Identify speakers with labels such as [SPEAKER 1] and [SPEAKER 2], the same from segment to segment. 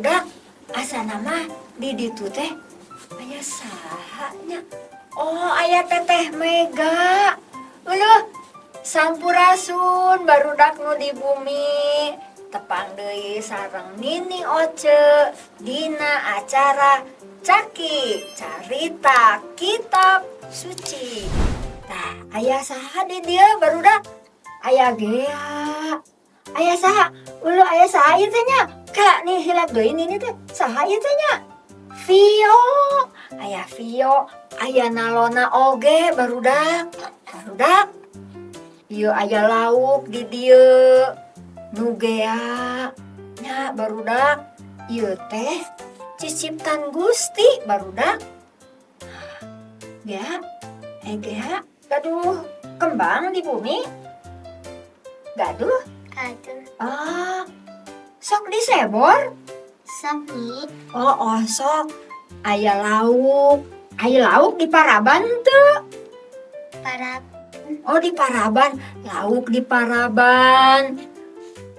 [SPEAKER 1] Barudak, asana mah di ditu teh aya saha nya? Oh, aya Teteh Mega. Uluh, sampurasun barudak nu di bumi. Tepang deui sareng Nini Oce dina acara Caki Carita Kitab Suci. Tah, aya saha di dieu, barudak? Aya Gea. Aya saha? Uluh, aya saha ieu teh nya? Kak, nih hilap deui Nini teh. Saha ieu teh nya? Vio. Aya Vio, aya Nalona oge, barudak. Barudak. Ieu aya lauk di dieu. Nu Gea. Nya, barudak. Ieu teh ciciptan Gusti, barudak. Gea, eh Gea, gaduh kembang di bumi? Gaduh?
[SPEAKER 2] Gaduh.
[SPEAKER 1] Ah, sok disebor?
[SPEAKER 2] Sok nih.
[SPEAKER 1] Oh, sok. Aya lauk. Aya lauk di paraban teu?
[SPEAKER 2] Para.
[SPEAKER 1] Oh, di paraban. Lauk di paraban.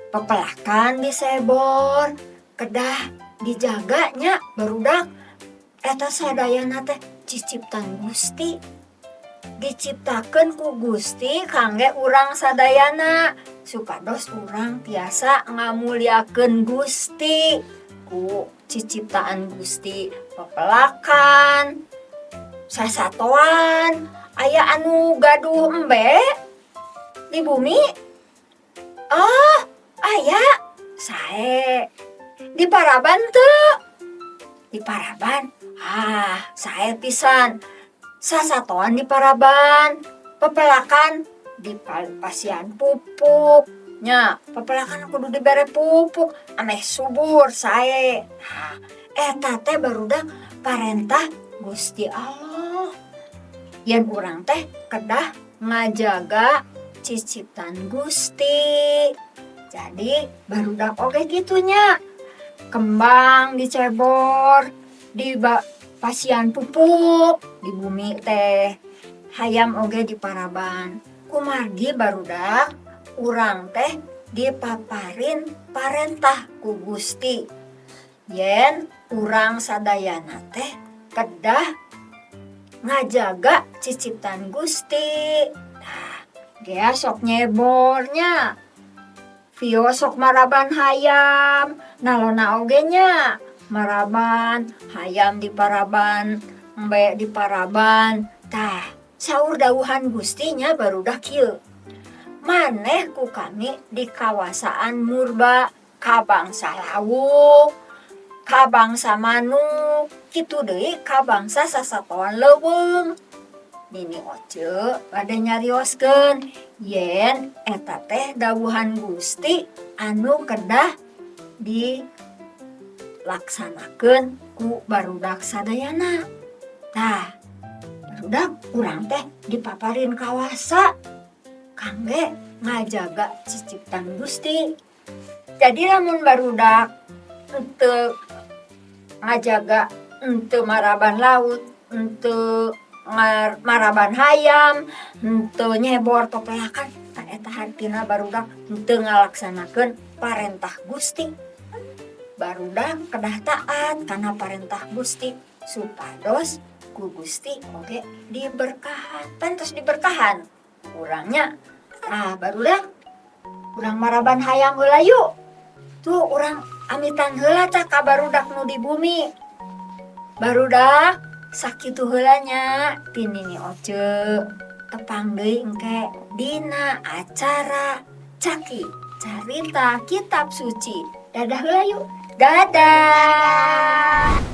[SPEAKER 1] Pepelakan disebor. Kedah dijaganya, barudak. Eta sadayana teh ciciptan Gusti. Diciptakeun ku Gusti kangge urang sadayana supados urang tiasa ngamuliakeun Gusti ku ciciptaan Gusti, pepelakan, sasatoan. Aya anu gaduh embe di bumi? Oh, aya, sae. Di paraban teu? Di paraban, ah, sae pisan. Sasatoan di paraban, pepelakan di pasian pupuk nya, pepelakan kudu dibere pupuk ameh subur, sae. Nah, eta teh, barudak, parentah Gusti Allah yen urang teh kedah ngajaga ciciptan Gusti. Jadi barudak oge kitu nya, kembang dicebor, di pasian pupuk di bumi teh, hayam oge di paraban. Kumargi, barudak, urang teh dipaparin parentah ku Gusti yen urang sadayana teh kedah ngajaga ciciptan Gusti. Nah, Gea sok nyebornya, Vio sok maraban hayam, Nalona oge nya maraban hayam di paraban, embe di paraban. Tah, saur dawuhan Gustinya, barudak, kieu: "Maneh ku kami dikawasaan murba ka bangsa lauk, ka bangsa manuk, kitu deui ka bangsa sasatoan leuweung." Nini Oce bade nyarioskeun yen eta teh dawuhan Gusti anu kedah dilaksanakeun ku barudak sadayana. Tah, barudak, urang teh dipaparin kawasa kangge ngajaga ciciptan Gusti. Jadi lamun barudak henteu ngajaga, henteu maraban lauk, henteu maraban hayam, henteu nyebor pepelakan, tah eta hartina barudak henteu ngalaksanakeun parentah Gusti. Barudak kedah taat kana parentah Gusti supados ku Gusti oge diberkahan, pantos diberkahan urangnya. Ah, barudak, urang maraban hayam heula yuk. Tuh, urang amitan heula tah ka barudak nu di bumi. Barudak, sakitu heula nya ti Nini Oce. Tepang deui engke dina acara Caki Carita Kitab Suci. Dadah heula yuk, dadah.